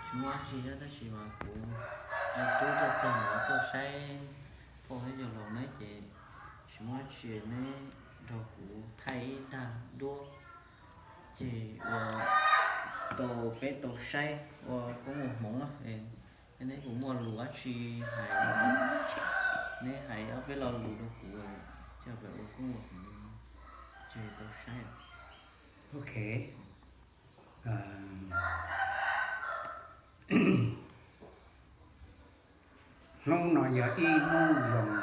Tsis muaj dab tsi thiab, tab sis mas kuv, tub tuaj txog los tuaj saib phauj thiab yawg laus neb ces tsis muaj dab tsi, neb nrog kuv thaij ib dag duab ces ua tau peb tau saib ua koob ua hmoov na. Neb puas muaj lus dab tsi hais, neb hais ob peb lo lus rau kuv, coj peb ua koob ua hmoov ces tau saib. Ok. Hnub no yog ib hnub zoo,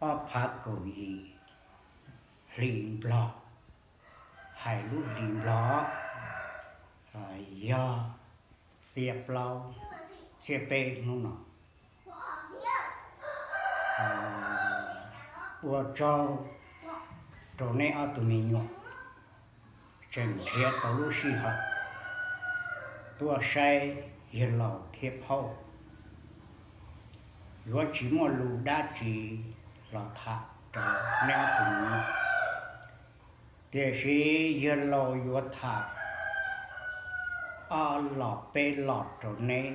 ob phav kaum yim, hli Nplog, hais lub hli Nplog yog xiab plaub, xiab peb hnub no. Ua tsaug rau neb ob tug me nyuam tseem nrhiav tau lub sij hawm tuaj saib yawg laus thiab phauj. Yuav tsis muaj lus dab tsi los tham rau neb ob tug me nyuam, tiam sis yawg laus yuav tham ob los peb los rau neb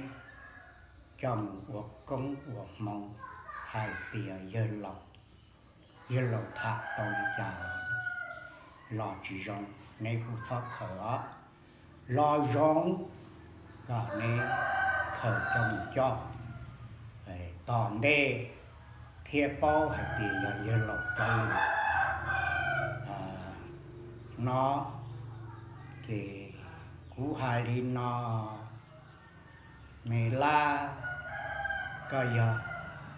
coj mus ua koob ua hmoov hais tias yawg laus, yawg laus tham tau li cas los tsis zoo, neb kuj txhob khaws os. Los zoo kom neb khaws coj mus coj tom ntej thiab paub hais tias yog yawg laus cov lus no. Ces kuv hais li no, me Lab, koj yog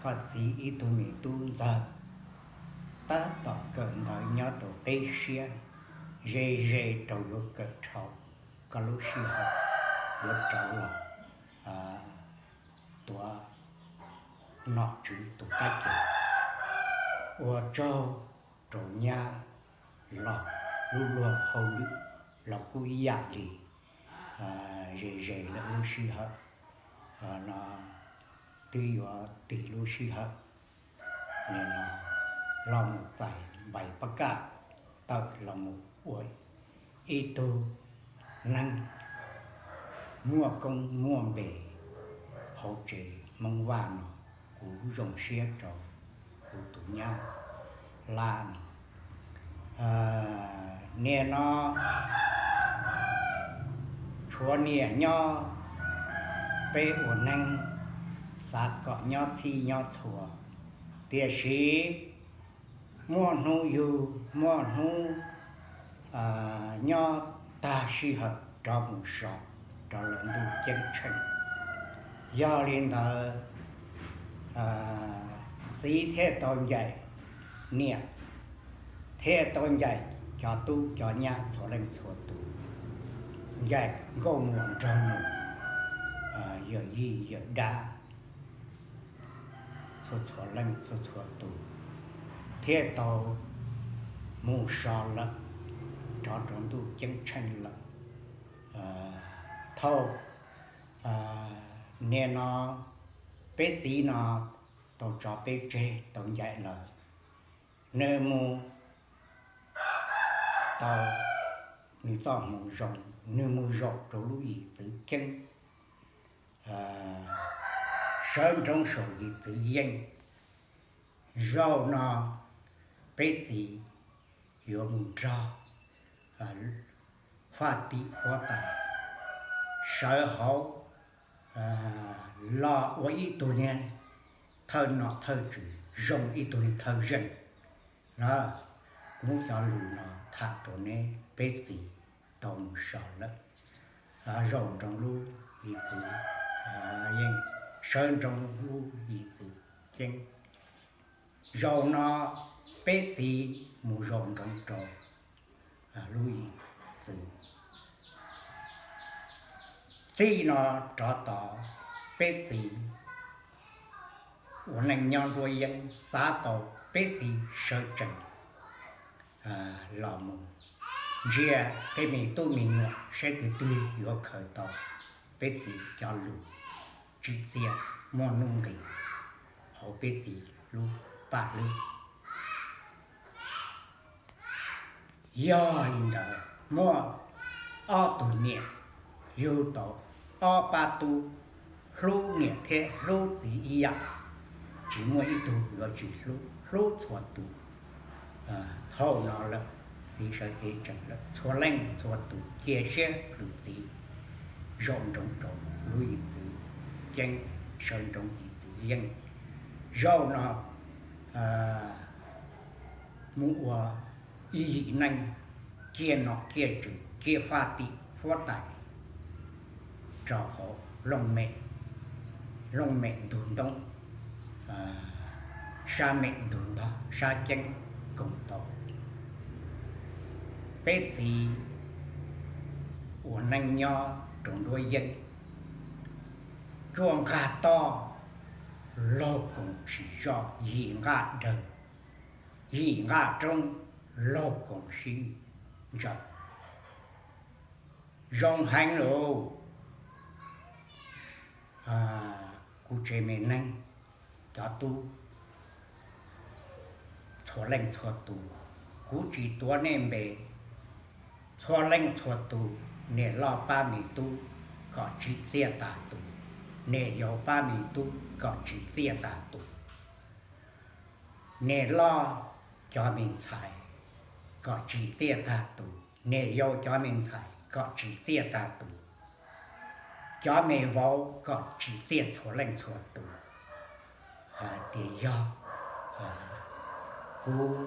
koj txiv ib tug me tub ntxawg, tab tom kawm ntawv nyob rau qib siab, ze ze rau yuav kawm dhau, koj lub sij hawm yuav rov los tuav nom tswv tus kab ke. Ua tsaug rau nyab los, lub luag hauj lwm los kuj ib yam li, ze ze lawm lub sij hawm no twb yuav tig lub sij hawm los mus txais npais pab kaj tawm los mus ua ib tug neeg muaj koob muaj npe hauv tsev Hmoob Vaj no. Kuv zoo siab rau kuv tus nyab Lab no. Niaj no tshuav niaj nyob, peb ua neeg xav kom nyob txhij nyob txhua, tiam sis muaj hnub yug muaj hnub nyob tag sij hawm rov mus so rau lawv ntuj ceeb tsheej. Yog li ntawd, txiv thiaj tau ncaim niam, thiaj tau ncaim cov tub cov nyab txhua leej txhua tus, ncaim nkauj muam nraug nus, yawm yij yawm dab txhua txhua leej txhua txhua tus, thiaj tau mus so lawm rov rau ntuj ceeb tsheej lawm. Thaum niaj no peb txiv no tau tso peb tseg tau ncaim lawm, nws mus tau nws txoj hmoo zoo, nws mus zaum rau lub yim txwv ceeb, sawv nroov saum yim txwv yeej. Zaum no peb txiv yuav mus nrog faj tim huab tais sawv hauv los ua ib tug niag thawj nom thawj tswv zoo, ib tug niag thawj zeej na. Kuv cov lus no tham rau neb, peb txiv tau mus so lawm, zaum nroov lub yim txwv yeej, sawv nroov lub yim txwv ceeb. Zaum no peb txiv mus zaum nroov rau lub yim txwv. Txij no rov tom peb txiv ua neej nyob nruab yeeb, xav tau peb txiv sawv tsees los mus ntsia tej me tub me nyuam saib twg twg yuav khaws tau peb txiv cov lus tswv txiaj muaj nuj nqis hauv peb txiv lub paj hlwb. Yog li ntawd muaj ob tug niam yug tau ob pab tub, hlub niam thiab hlub txiv ib yam, tsis muaj ib tug yuav tsis hlub, hlub txhua tus. Thaum no lawm, txiv sawv kev tsees lawm, txhua leej txhua tus cia siab plhws txiv, zaum ntsoov rau lub yim txiv ceeb, sawv ntsoov yim txiv yeej. Zaum no mus ua ib yim neej, ciaj nom ciaj tswv, ciaj faj tim huab tais rau hauv looj mem, looj mem ntug ntoob, sab mem ntug ntog, sab ceeb koom tau peb txiv ua neej nyob rau nruab yeeb, cuaj nqaj toj, laug koom tsis zoj, yim nqaj dawg, yim nqaj roob, laug koom sib ntsaws. Zoo heev lauj, kuv tsev me neeg, cov tub txhua leej txhua tus, kuv tsis tuav nej npe, txhua leej txhua tus, niam loj pab me tub kom tsim txiaj tag tus, niam yau pab me tub kom tsim txiaj tag tus, niam loj cov me ntxhais kom tsim txiaj tag tus, niam yau cov me ntxhais kom tsim txiaj tag tus, cov me vauv kom tsim txiaj txhua leej txhua tus. Hais tias yog kuv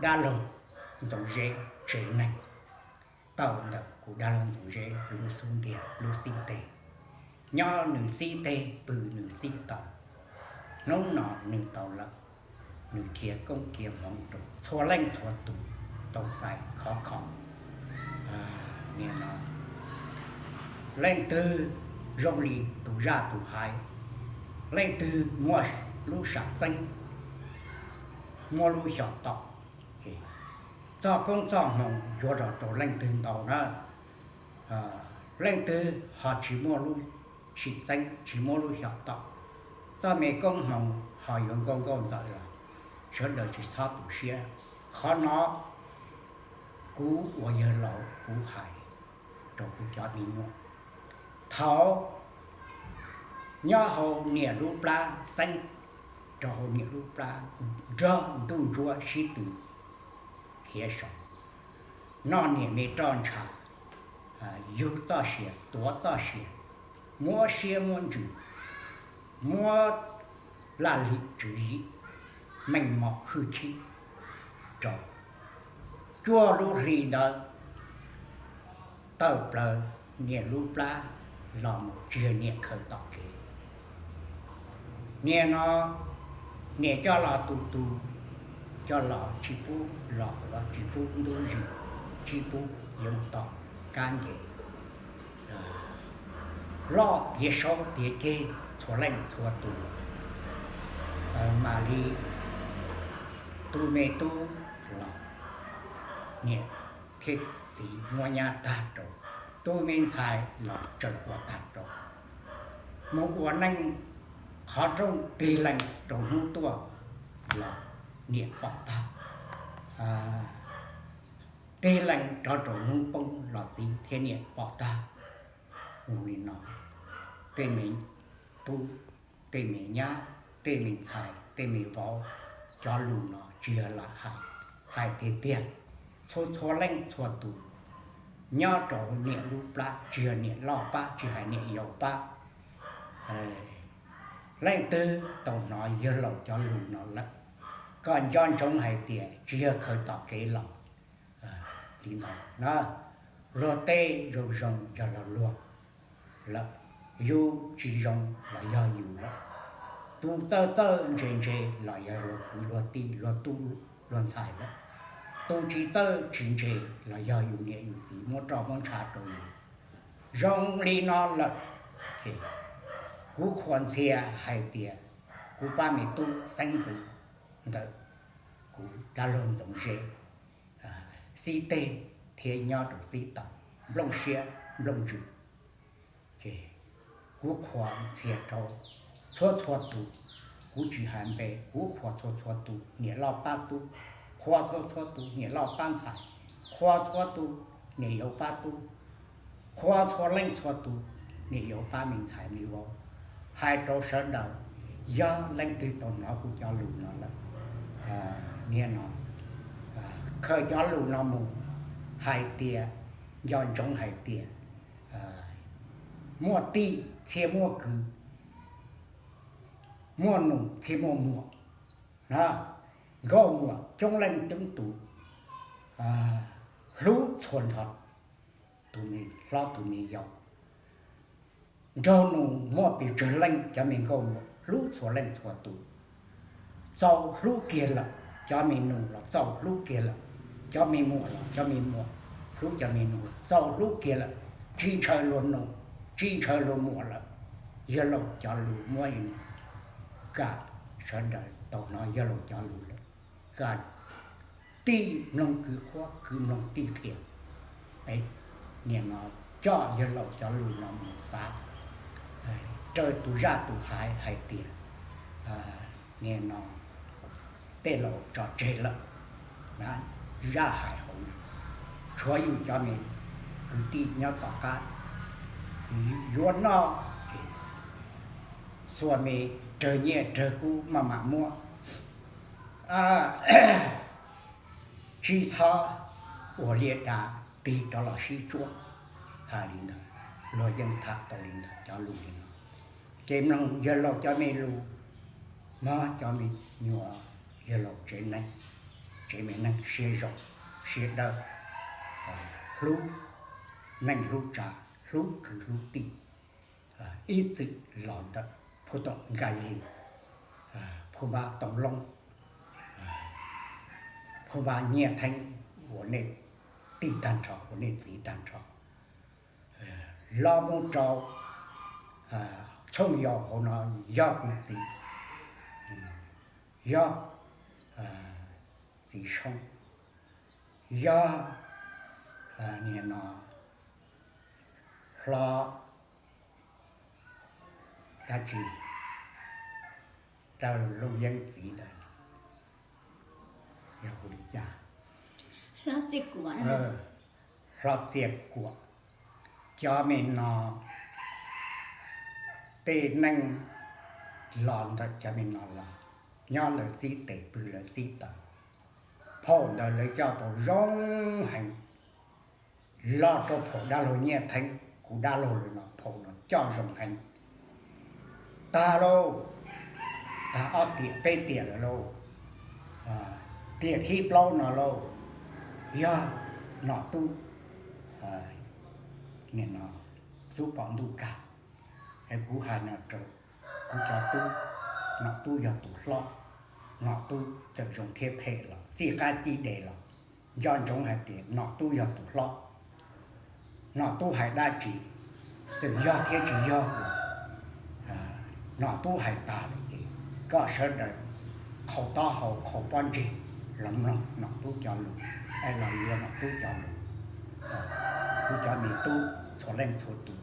dab laug Ntxoov Zeb tsev neeg, tawm ntawm kuv dab laug Ntxoov Zeb lub xub ntiag lub xib teg, nyob nws xib teg pw nws xib taw. Hnub no nws tau lawm, nws cia koob cia hmoov rau txhua leej txhua tus tau txais khov kho. Nim no leej twg zoo li tus zaj tus hais, leej twg muaj lub sam xeeb, muaj lub xyom tom, txoj koob txoj hmoov yuav los rau leej twg ntau na. Leej twg ho tsis muaj lub sim xeeb, tsis muaj lub xyom tom, txoj me koob hmoov ho yuav nkauj nkauj ntxawm los sawv daws tsis txhob tu siab. Qhov no kuv ua yawg laus kuv hais rau kuv cov me nyuam. Thaum nyob hauv niam lub plab xeeb, rau hauv niam lub plab nrog ntuj ntsuab sib tw khiav saud, noj niam me roj ntsha, yug txoj sia tuav txoj sia, muab siab muab ntsws, muab laj lim tswv yim, meej mom hwj chim rau cuaj lub hli ntawd, tawm plaws niam lub plab los mus tsis yog niam khaws tom kev. Niam no, niam coj los tu tu, coj los tsis pub los quav, tsis pub ntub zis, tsis pub yoov tom kab nce, loj tiav saub tiav ceg txhua leej txhua tus, mam li tu me tub los niam thiab txiv muab nyab tag rau, tu me ntxhais los tsaws kua tag rau, mus ua neej qhov rooj tig leej rau hnub tuaj los niam pom tag, tig leej rov rau hnub poob los txiv thiab niam pom tag. Mus li no, tej me tub, tej me nyab, tej me ntxhais, tej me vauv, cov lus no tsis yog lam hais, hais tiag tiag. Txhua txhua leej txhua tus nyob rau niam lub plab, tsis yog niam loj pab, tsis hais niam yau pab, leej twg tau hnov yawg laus cov lus no lawm, koj nco ntsoov hais tias tsis yog khaws tom kev los li ntawd na. Luag tej zoo zoo yog los luag lawm, yus tsis zoo los yog yus lawm, tus txawj txawj ntse ntse los yog luag kwv luag tij luag tub luag ntxhais lawm, tus tsis txawj tsis ntse los yog yus niam yus txiv muab roj muab ntsha rau yus. Zoo li no lawm, kuv qhuas ntxhias hais tias kuv pab me tub xeeb ntxwv ntawm kuv dab laug Ntxoov Zeb xib teg thiab nyob rau xib taw, nplooj siab nplooj ntsws. Ces kuv qhuas ntxhias rau txhua txhua tus, kuv tsis hais npe, kuv qhuas txhua txhua tus niam loj pab tub, qhuas txhua txhua tus niam loj pab ntxhais, qhuas txhua tus niam yau pab tub, Qhuas txhua leej txhua tus, niam yuav pab me ntxhais me vauv, hais rau sawv daws, yog leej twg tau hnov kuv cov lus no lawm, niaj no khaws cov lus no mus hais tias, nco ntsoov hais tias muaj tij thiaj muaj kwv, muaj nus thiaj muaj muam. Nkauj muam coob leej coob tus, hlub txhua nrho tus me hlob tus me yau. Nraug nus muaj pes tsawg leej, cov me nkauj muam hlub txhua leej txhua tus. Txaus hlub kiag lawm, cov me nus los txaus hlub kiag lawm, cov me muam los cov me muam hlub cov me nus los txaus hlub kiag lawm, tsis ntshaw luag nus, tsis ntshaw luag muam lawm. Yawg laus cov lus muab li no, kam sawv daws tau hnov yawg laus cov lus lawm, kam tij mloog kwv qhuab, kwv mloog tij qhia. Niam no coj yawg laus cov lus no mus xav, raws tus zaj tus hais hais tias, niam no tej laus tso tseg lawm, zaj hais hauv no, tshuav yus cov me kwv tij nyob tom qab yuav noj, xuas me rawg nyiaj rawg kub maj mam muab, tsis txhob ua liaj dav tig rov los sib tsuab. Hais li ntawd, luag yeej tham tau li ntawd cov lus li no. Ces mloog yawg laus cov me lus, mloog cov me nyuam, yawg laus tsev neeg, tsev me neeg siab zoo siab dawb, hlub neej hlub tsav, hlub kwv hlub tij, ib txwm los ntawm Phu Tom Nkaj Yig, Phu Npab Tooj Loob, Phu Npab Nyiaj Theeb, ua nej tij tag nrho, ua nej txiv tag nrho, los mus rau Tshooj Yau hauv no, yog kuv txiv, yog txiv Soob, yog niam no hlob dab tsi, dab laug Looj Yeeb txiv ntawd, yog hu li cas, Hlob Txiaj Kuam. Cov me no tej neeg los ntawm cov me no los, nyob lawv xib tes pw lawv xib taws, phaum ntawd lawv coj tau zoo heev, los rau phaum dab laug Nyiaj Theeb, kuv dab laug lawm no phaum no coj zoo heev. Tag lauj, tag ob tiam peb tiam lawm lauj, tiam thib plaub no lauj, yog Nom Tub, nim no xub pom ntuj kag, es kuv hais no rau kuv cov tub, Nom Tub yog tus hlob, Nom Tub txawm zoo thiab phem los txij qab txij dej los, nco ntsoov hais tias Nom Tub yog tus hlob. Nom Tub hais dab tsi, txawm yog thiab tsis yog, Nom Tub hais tas lawm ces koj sawv daws qhau taub hau qhau pob ntseg los mloog Nom Tub cov lus, es los yuav Nom Tub cov lus. Kuv cov me tub txhua leej txhua tus,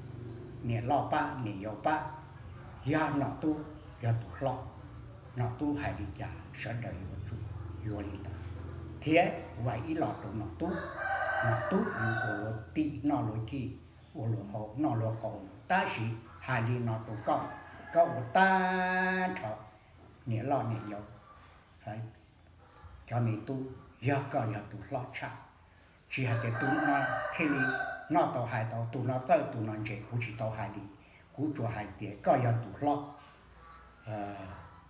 niam loj pab niam yau pab, yog Nom Tub yog tus hlob, Nom Tub hais li cas sawv daws yuav tsum yuav li ntawd, thiab vam ib los rau Nom Tub. Nom Tub yus ua luag tij noj luag cij, ua luag hau noj luag qau, tab sis hais li no rau koj, koj ua tag nrho niam loj niam yau, cov me tub, yog koj yog tus hlob tshaj, tsis hais tias tus no thiaj li noj tau hais tau, tus no txawj tus no ntse, kuv tsis tau hais li. Kuv tsuas hais tias koj yog tus hlob,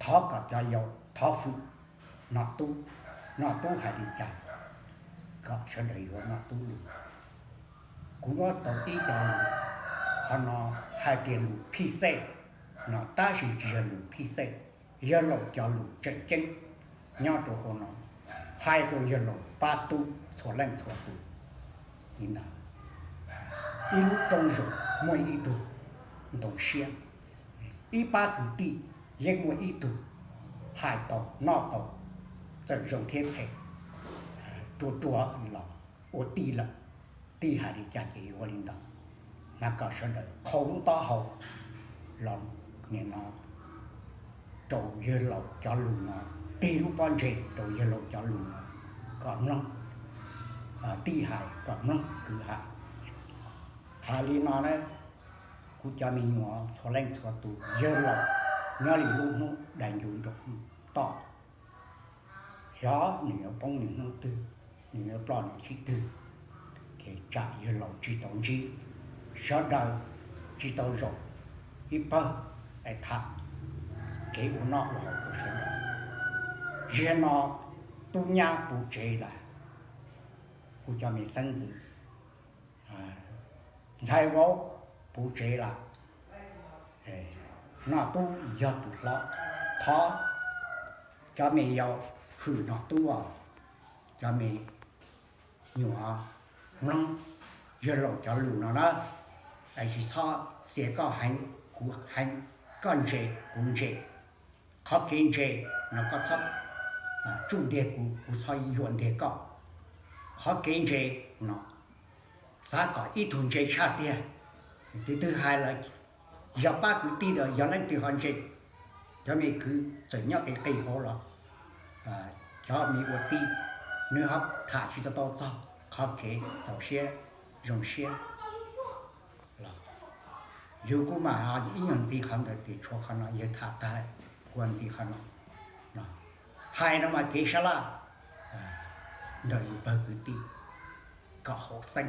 thov kom cov yau thov hwm Nom Tub, Nom Tub hais li cas kom sawv daws yuav Nom Tub lus. Kuv muab tau ib co lus, qhov no hais tias lus phij xej no tab sis tsis yog lus phij xej, yawg laus cov lus tseem ceeb nyob rau hauv no, hais rau yawg laus pab tub txhua leej txhua tus li ntawd. Ib lub rooj zoom muaj ib tug ntoo siab, ib pab kwv tij yeej muaj ib tug hais tau noj tau, txawm zoo thiab phem, ruam ruam los ua tij lawm, tij hais li cas ces yuav li ntawd. Mas kom sawv daws qhau lub taub hau los nim no rau yawg laus cov lus no, tig lub pob ntseg rau yawg laus cov lus no, kom mloog tij hais, kom mloog kwv hais. Hais li no na, kuv cov me nyuam txhua leej txhua tus, yawg laus nyob li lub hnub dais ncu nraum toj, xyov nws yuav poob nws hnub twg, nws yuav ploj nws chim twg, ces tsam yawg laus tsis tau ntsib sawv daws, tsis tau zaum ib pawg es tham kev ua noj ua haus rau sawv daws. Ziag no tub nyab puv tsev lawm, kuv cov me xeeb ntxwv, ntxhais vauv puv tsev lawm, Nom Tub yog tus hlob, thov cov me yau hwm Nom Tub os. Cov me nyuam mloog yawg laus cov lus no na, es tsis txhob xiam koj heev kuv heev, koj ntse kuv ntse. Qhov kev ntse no koj txhob tsuj ntiag kuv, kuv txhob yuam ntiag koj. Qhov kev ntse no xav kom ib tug ntse tshaj tiag. Tus twg hais lawm yog pab kwv tij los yog leej twg ho ntse. Cov me kwv txawm nyob qis qis hauv los cov me ua tij, nws ho tham tsis tau txog qhov kev txaus siab zoo siab los yus kuj mam ib nyuag ntxiv qhov ntawd tias tshuav qhov no, yawg tham tag lawm, kuv ntxiv qhov no. Hais no mas kev sab laj ntawm yus pawg kwv tij kom haum xeeb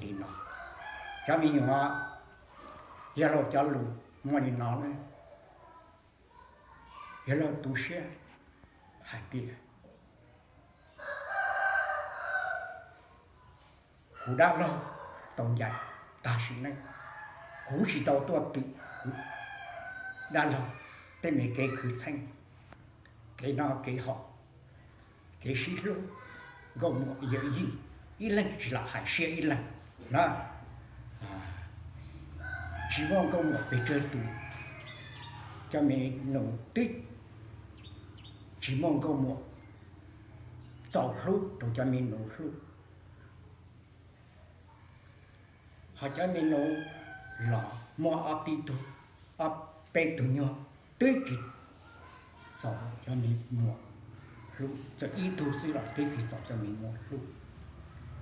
li no. Cov me nyuam, yawg laus cov lus muaj li no na, yawg laus tu siab hais tias kuv dab laug tau ncaim tag sim neej, kuv tsis tau tuaj twm kuv dab laug tej me kev khwv txheej, kev noj kev haus, kev sib hlub, nkauj muam yawm yij, ib leeg tsis lam hais siab ib leeg na. Tsis muaj nkauj muam pes tsawg tus, cov me nus twb tsis muaj nkauj muam txaus hlub rau cov me nus hlub. Ho cov me nus los muaj ob peb tug, ob peb tug nyuag twb tsis txaus cov me muam hlub, txawm ib tug xwb los twb tsis txaus cov me muam hlub,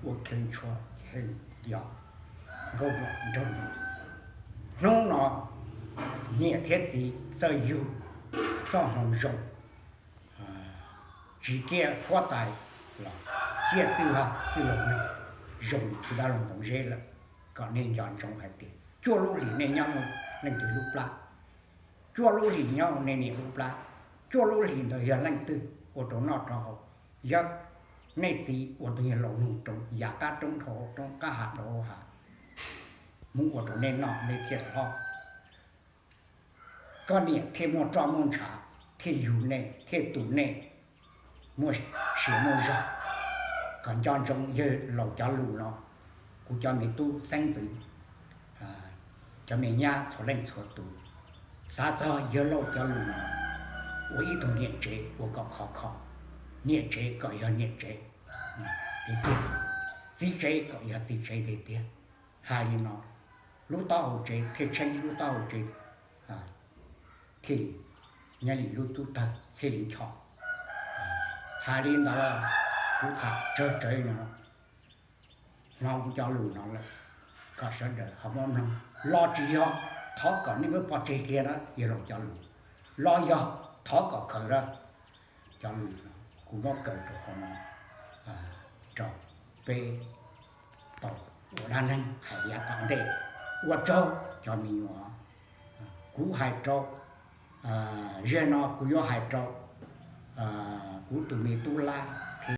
ua kheej tshua kheej yos nkauj muam nraug nus. Hnub no niam thiab txiv txawj yug txoj hmoo zoo, tsis ciaj huab tais los ciaj txwj lag txwj laug neeg, zoo li kuv dab laug Ntxoov Zeb lawm, kom nej nco ntsoov hais tias cuaj lub hlis nej nyob leej twg lub plab, cuaj lub hlis nyob nej niam lub plab, cuaj lub hlis ntawd yog leej twg ua rau noj rau haus, yog nej txiv ua tus niag laus nug rau yav qab roob dhau roob qab hav dhau hav, mus ua rau nej noj nej thiaj hlob. Koj niam thiaj muaj roj muaj ntshav, thiaj yug nej thiaj tu nej muaj sia muaj zog. Kom nco ntsoov yawg laus cov lus no, kuv cov me tub xeeb ntxwv, cov me nyab txhua leej txhua tus, xav txog yawg laus cov lus no, ua ib tug niam tsev ua kom khov kho, niam tsev kom yog niam tsev tiag tiag, txiv tsev kom yog txiv tsev tiag tiag. Hais li no, lub taub hau tsev thiaj tsheej, lub taub hau tsev thiaj nyob li lub cub tawg txhiaj li ncho. Hais li ntawd, kuv tham tsawg tsawg no, hnov kuv cov lus no lawm, kom sawv daws ho muab mloog. Los tsis yog thov kom nej muab pov tseg kiag na yawg laus cov lus, los yog thov kom khaws na cov lus no, kuv muab khaws rau qhov no rau peb tau ua dab neeg hais yav tom ntej. Ua tsaug cov me nyuam, kuv hais rau, zaj no kuv yuav hais rau kuv tus me tub Lab,